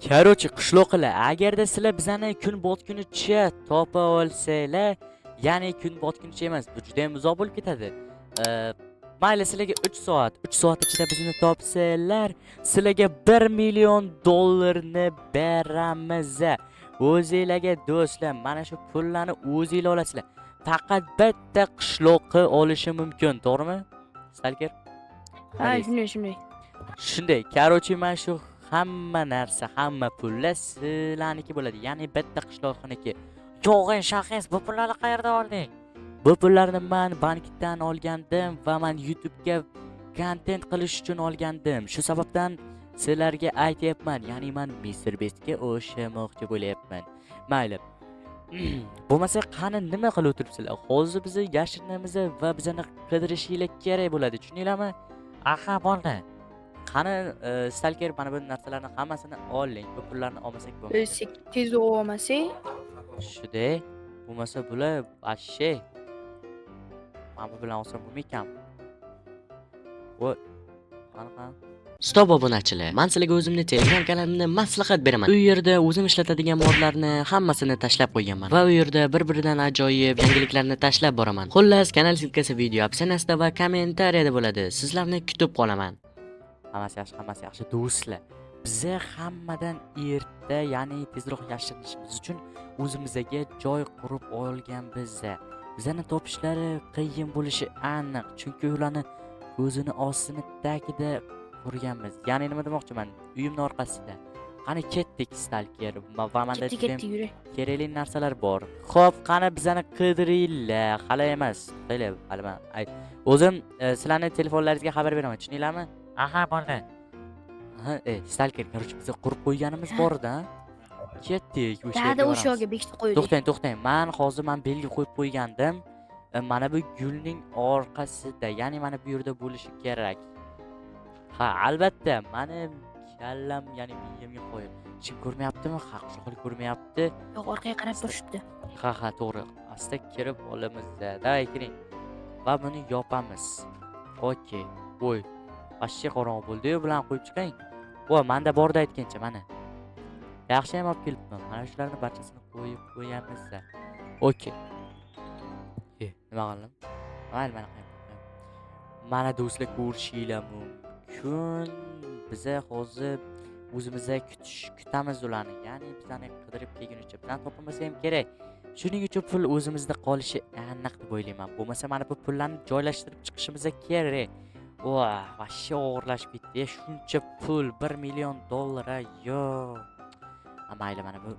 Короче, qishloqilar, agarda sizlar bizani kun botgunicha topa olsanglar, ya'ni kun botgunicha emas, bu juda ham uzoq bo'lib ketadi. Mayli, sizlarga 3 soat, 3 soat ichida bizni topsanglar, sizlarga 1 million dollarni beramiz. O'zinglarga, do'stlar, mana shu pullarni o'zinglar olasizlar. Faqat bitta qishloqi olishi mumkin, to'g'rimi? Stalker? Ha, shunday, shunday. Shunday, короче, mana shu hamma narsa, hamma pullar sizlarniki bo'ladi. Ya'ni bitta qishloqniki. Yo'q, ey, Shahiz, bu pullarni qayerdan olding? Bu pullarni man bankdan olgandim va man YouTube'ga kontent qilish uchun olgandim. Shu sababdan sizlarga aytyapman, ya'ni man Mr. Beastga o'xshamoqchi bo'lyapman. Mayli. Bo'lmasa qani, nima qilib o'tiribsizlar? Hozir bizni yashirinamiz va bizani qidirishinglar kerak bo'ladi. Tushundinglarmi? Aha, bo'ldi. Qani, Stalker, mana bu narsalarni hammasini oling. Bu pullarni olmasak bo'lmaydi. Tez olmasak, Shunday. Bo'lmasa bular вообще. Mana bu bilan olsam bo'lmaykan. Voy. Qani, qani. Stop, obunachilar. Men sizlarga o'zimni Telegram kanalimni maslahat beraman. U yerda o'zim ishlatadigan modlarni hammasini tashlab qo'yganman va u yerda bir-biridan ajoyib yangiliklarni tashlab boraman. Xullas, kanal ссылка si video описание sida va kommentariyada bo'ladi. Sizlarni kutib qolaman. Hammasi yaxshi, hammasi yaxshi, do'stlar. Biza hammadan erta, ya'ni tezroq yashirinishimiz uchun o'zimizga joy qurib olganmiz. Bizani topishlari qiyin bo'lishi aniq, chunki ularni ko'zini ostini tagida qurganmiz. Ya'ni nima demoqchiman? Uyimni orqasida. Qani, ketdik, Stalker, va manda Ketdik, judayam ketdik, yuring. kerakli narsalar bor. Xo'p, qani, bizani qidiringlar. Hali emas. Hali, hali man o'zim sizlarni telefonlaringizga xabar beraman. Tushundinglarmi? Aha, bo'ldi. Ha, Stalker, короче, biz qurib qo'yganimiz bor-da. Ketdik, o'sha Dada, yerga o'sha boramiz. yoqga bekitib qo'ydik. To'xtang, to'xtang. Man hozir man belgi qo'yib qo'ygandim. Mana bu gulning orqasida, ya'ni mana bu yerda bo'lishi kerak. Ha, albatta, mani kallam, ya'ni miyamga qo'yib. Hech kim ko'rmayaptimi? Ha, qishloqlik ko'rmayapti. Yo'q, orqaga qarab turishibdi. Ha, to'g'ri. Asta kirib olamiz. Давай, kiring. Va buni yopamiz. Okey. Voy. Вообще qorong'u bo'ldi-yu, bilan qo'yib chiqing. Voy, menda borda aytgancha, mana. Yaxshi ham olib kelibman. Mana shularni barchasini qo'yib qo'yamiz. Okey. Nima qildim? Mayli, mana qo'yib. Mana, do'stlar, ko'rishinglar mumkin. Biza hozir o'zimizda kutish kutamiz ularni. Ya'ni bizani qidirib kelgunicha bizani topilmasa ham kerak. Shuning uchun pul o'zimizda qolishi aniq deb o'ylayman. Bo'lmasa mana bu pullarni joylashtirib chiqishimiz kerak. Voh, вообще og'irlashib ketdi. Shuncha pul, 1 million dollar, a, yo. Ha, mayli, mana bu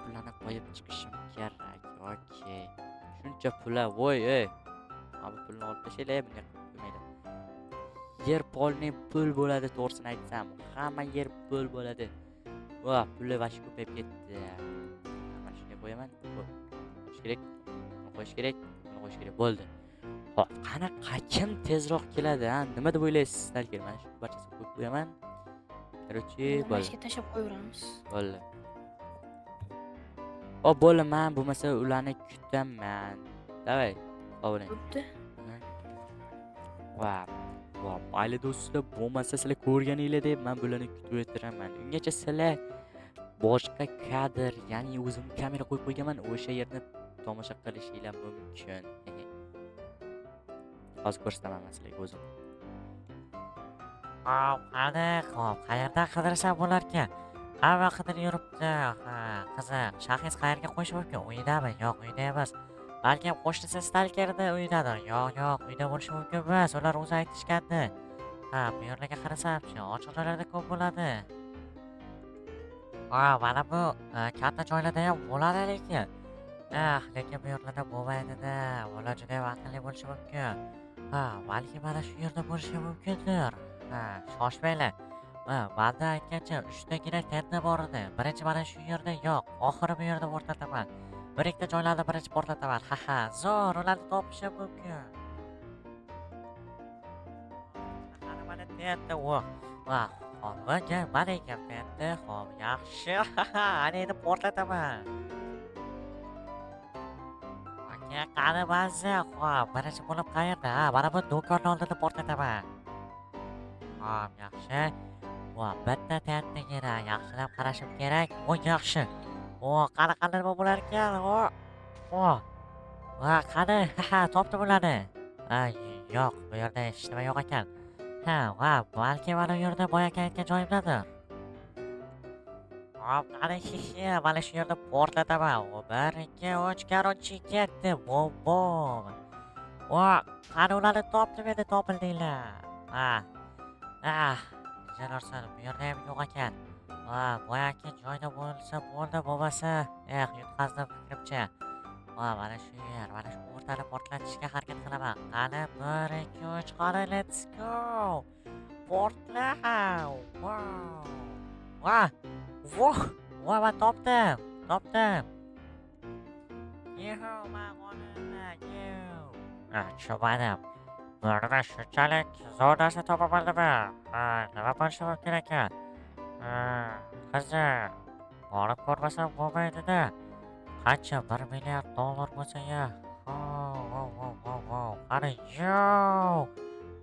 pullarni qo'yib chiqishim kerak. Okey. Shuncha pul, a, voy, ey. Mana bu pulni olib tashlanglar, bunga qo'ymanglar. Yer полный pul bo'ladi, to'g'risini aytsam. Hamma yer pul bo'ladi. Va, puli вообще ko'payib ketdi. Mana shunday qo'yaman. Qo'yish kerak. Buni qo'yish kerak. Buni qo'yish kerak. Bo'ldi. Xo'p, qani, kim tezroq keladi, ha? Nima deb o'ylaysiz, Stalker? Mana shu barchasini qo'yib qo'yaman. Короче, Mana bo'ldi. shu tashlab qo'yaveramiz. Bo'ldi. Hop, bo'ldi, man bo'lmasa ularni kutaman. Давай, bo'ling. Bo'pti. Va, va, mayli, do'stlar, bo'lmasa sizlar ko'rganinglar deb man bularni kutib o'tiraman. Ungacha sizlar boshqa kadr, ya'ni o'zim kamera qo'yib qo'yganman, o'sha yerni tomosha qilishinglar mumkin. Hozir ko'rsataman man sizlarga o'zim. Hop, qani, hop, qayerdan qidirsam bo'larkan? Hamma qidirib yuribdi. Ha, qiziq. Shahiz qayerga qo'yishi mumkin? Uyidami? Yo'q, uyida emas. Balkim qo'shnisi Stalkerni uyidadir. Yo'q, yo'q, uyda bo'lishi mumkin emas. Ular o'zi aytishgandi. Ha, bu yerlarga qarasamchi, ochiq joylarda ko'p bo'ladi. Ha, mana bu katta joylarda ham bo'ladi lekin. Ah, lekin bu yerlarda bo'lmaydi-da. Ular juda ham aqlli bo'lishi mumkin. Ha, balki mana shu yerda bo'lishi mumkindir. Ha, shoshmanglar. Ha, manda aytgancha uchtagina TNT bor edi. Birinchi mana shu yerda yo'q. Oxiri bu yerda portlataman. Bir ikkita joylarni birinchi portlataman. Ha ha, zo'r, ularni topishim mumkin. Qani, mana TNT, voh. Va, hop, aka, mana ekan TNT. Hop, yaxshi. Ana endi portlataman. Aka, qani mazza. Hop, birinchi bo'lib qayerda? Ha, mana bu do'konni oldida portlataman. Hop, yaxshi. Va bitta kattagina yaxshilab qarashim kerak. O, yaxshi. O, qanaqa nima bo'lar ekan? O. O. Va, qani? Ha, topdim ularni. Ha, yo'q, bu yerda hech nima yo'q ekan. Ha, va, balki mana bu yerda boyagi aytgan joyimdadir. Hop, qani, shi, mana shu yerda portlataman. O, 1 2 3, короче, ketdi. Bom bom. O, qani ularni topdim endi, topildinglar. Ha. Ah, Jalolsan, bu yerda ham yo'q ekan. Va, boyagi joyda bo'lsa bo'ldi, bo'lmasa, eh, yutqazdim fikrimcha. Va, mana shu yer, mana shu o'rtani portlatishga harakat qilaman. Qani, 1 2 3, qani, let's go. Portla! Wow. Va, voh, va, man topdim, topdim. Yehu, man g'olibman, yehu. Ah, tushunmadim. Bu yerda shunchalik zo'r narsa topa bildimi? Ha, nima bo'lishi mumkin ekan? Ha, qiziq. Borib ko'rmasam bo'lmaydi-da. Qancha 1 milliard dollar bo'lsa ya. Ho, ho, ho, ho, ho. Qani, yo.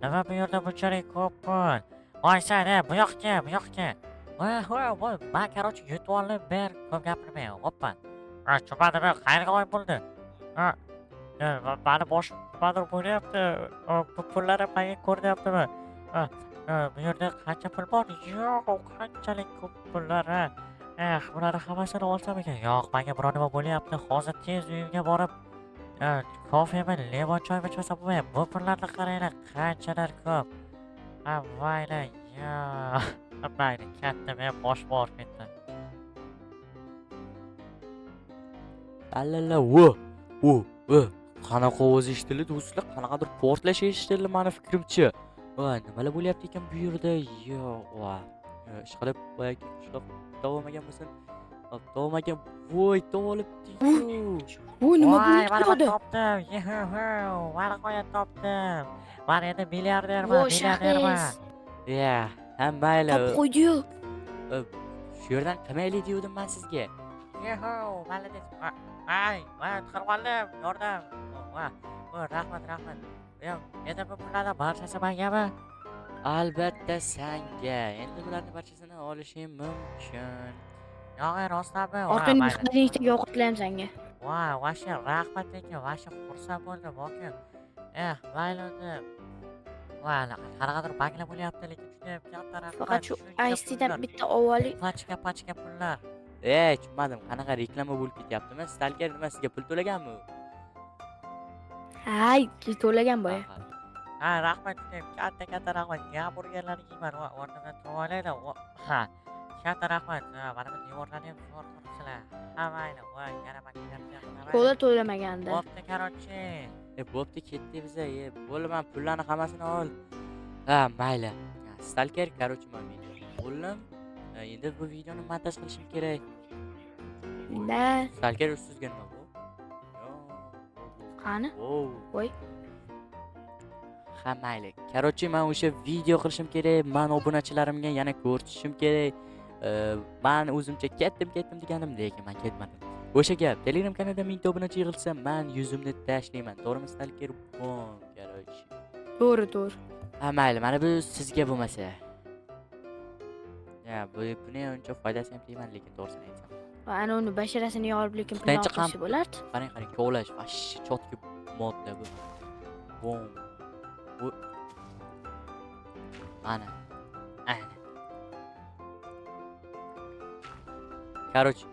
Nima bu yerda bunchalik ko'p pul? Voy sen, e, bu yoqqa, bu yoqqa. Voy, voy, voy, man короче yutib oldim, ber, ko'p gapirmay. Hoppa. Ha, tushunmadim, qayerga g'oyib bo'ldi? Ha, mani boshim nimadir bo'lyapti. Bu pullarim menga ko'rinyaptimi? Ha, bu yerda qancha pul bor? Yo'q, qanchalik ko'p pullar, ha. Eh, bularni hammasini olsam ekan. Yo'q, menga biror nima bo'lyapti. Hozir tez uyimga borib, kofemi, limon choymi ichmasam bo'lmaydi. Bu pullarni qaranglar, qanchalar ko'p. Ha, mayli, yo. Mayli, katta men boshim og'rib ketdi. Alala, vo, vo, vo. Qanaqa ovoz eshitildi do'stlar? Qanaqadir portlash eshitildi mani fikrimcha. Va, nimalar bo'lyapti ekan bu yerda? Yo'q, va. Ishqilib boyagi qishloq topolmagan bo'lsin. Hop, topolmagan. Voy, topolibdi-yu. Bu nima Voy, bo'lib mana man turadi? topdim. Yehu, mana qo'ya topdim. Man endi milliarderman, Voy, milliarderman. shahis. Ya, ha mayli. Topib qo'ydi-yu. Shu yerdan qilmaylik degandim men sizga. Yehu, молодец. Ay, voy, chiqarib oldim. Yordam. Va, rahmat, rahmat. Yo'q, endi bu pullarni barchasi mengami? Albatta sanga. Endi bularni barchasini olishing mumkin. Yo'q, rostdanmi? Va, Orqangda mayli. xaridnikdagi ovqatlar ham sanga. Va, vashi rahmat lekin, vashi xursand bo'ldim, aka. Eh, mayli unda. Va, qanaqadir baglar bo'lyapti, lekin judayam katta rahmat. Faqat shu Shuncha Ice-T'dan pullar. bitta avvali Pachka, pachka pullar. Ey, tushunmadim. Qanaqa reklama bo'lib ketyaptimi? Stalker nima sizga pul to'laganmi? Hay, to'lagan boya. Ha, rahmat judayam katta katta rahmat. Gamburgerlarni yeyman, va o'rnimdan turib olayda. Ha, katta rahmat. Ha, mana bu devorlarni ham zo'r quribsizlar. Ha, mayli, voy, yana man kelyapti. Kola to'lamagandi. Bo'pti, короче. E, bo'pti, ketdik biza. E, bo'ldi, man pullarni hammasini ol. Ha, mayli. Stalker, короче, man video bo'ldim. Endi bu videoni montaj qilishim kerak. Da, Stalker ustingizga nima bu? Yo, qani? Wow. Voy. Ha, mayli. Короче, man o'sha video qilishim kerak. Man obunachilarimga yana ko'rsatishim kerak. Man o'zimcha ketdim, ketdim deganim, lekin man ketmadim. O'sha gap, Telegram kanalida 1000 ta obunachi yig'ilsa, man yuzimni tashlayman. To'g'rimi, Stalker? Bom, короче. To'g'ri, to'g'ri. Ha, mayli, mana bu sizga bo'lmasa. Ya, bu buni uncha foydasi ham tegmadi, lekin to'g'risini aytsam. Va ana uni basharasini yorib, lekin pulni Birinchi olib qo'ysa bo'lardi. Qarang, qarang, kovlash, вообще чётко modda bu. Bom. Bu ana. Ana. Короче,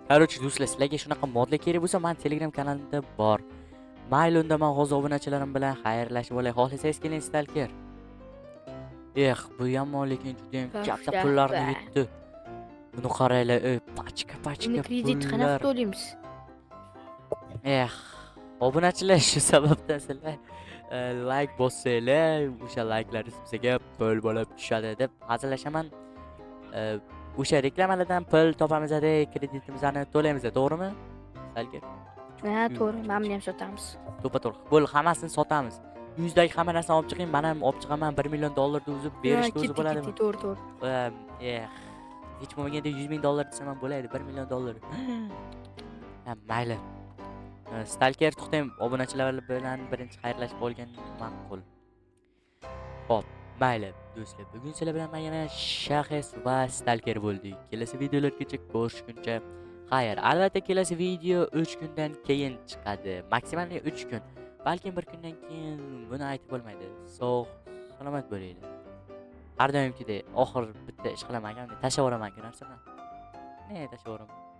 короче, do'stlar, sizlarga shunaqa modlar kerak bo'lsa, men Telegram kanalimda bor. Mayli, unda men hozir obunachilarim bilan xayrlashib olay. Xohlasangiz keling, Stalker. Eh, bu yomon, lekin juda ham katta pullarni yutdi. Buni qaranglar, ey, pachka pachka Endi kredit qanaqa pullar. to'laymiz? Eh, obunachilar, shu sababdan sizlar like bossanglar, o'sha like'laringiz bizga pul bo'lib tushadi deb hazillashaman. O'sha reklamalardan pul topamiz, kreditimizni to'laymiz, to'g'rimi? Stalker? Ha, to'g'ri, mana buni ham sotamiz. To'ppa-to'g'ri. Bo'ldi, hammasini sotamiz. Uyingizdagi hamma narsani olib chiqing, men ham olib chiqaman. 1 million dollarni uzib berishga o'zi bo'ladimi? To'g'ri, to'g'ri. Eh, hech bo'lmaganda 100 ming dollar desam ham bo'ladi, 1 million dollar. Ha, mayli. Stalker, to'xtang, obunachilar bilan birinchi xayrlashib olgan ma'qul. Xo'p, Mayli, do'stlar, bugun sizlar bilan men yana Shahes va Stalker bo'ldik. Kelasi videolargacha ko'rishguncha xayr. Albatta kelasi video 3 kundan keyin chiqadi. Maksimalniy 3 kun. Balkim bir kundan keyin, buni aytib bo'lmaydi. Sog', salomat bo'linglar. Har doimgidek oxir bitta ish qilaman, tashlab yuboraman ku narsani. Ne tashlab yuboraman.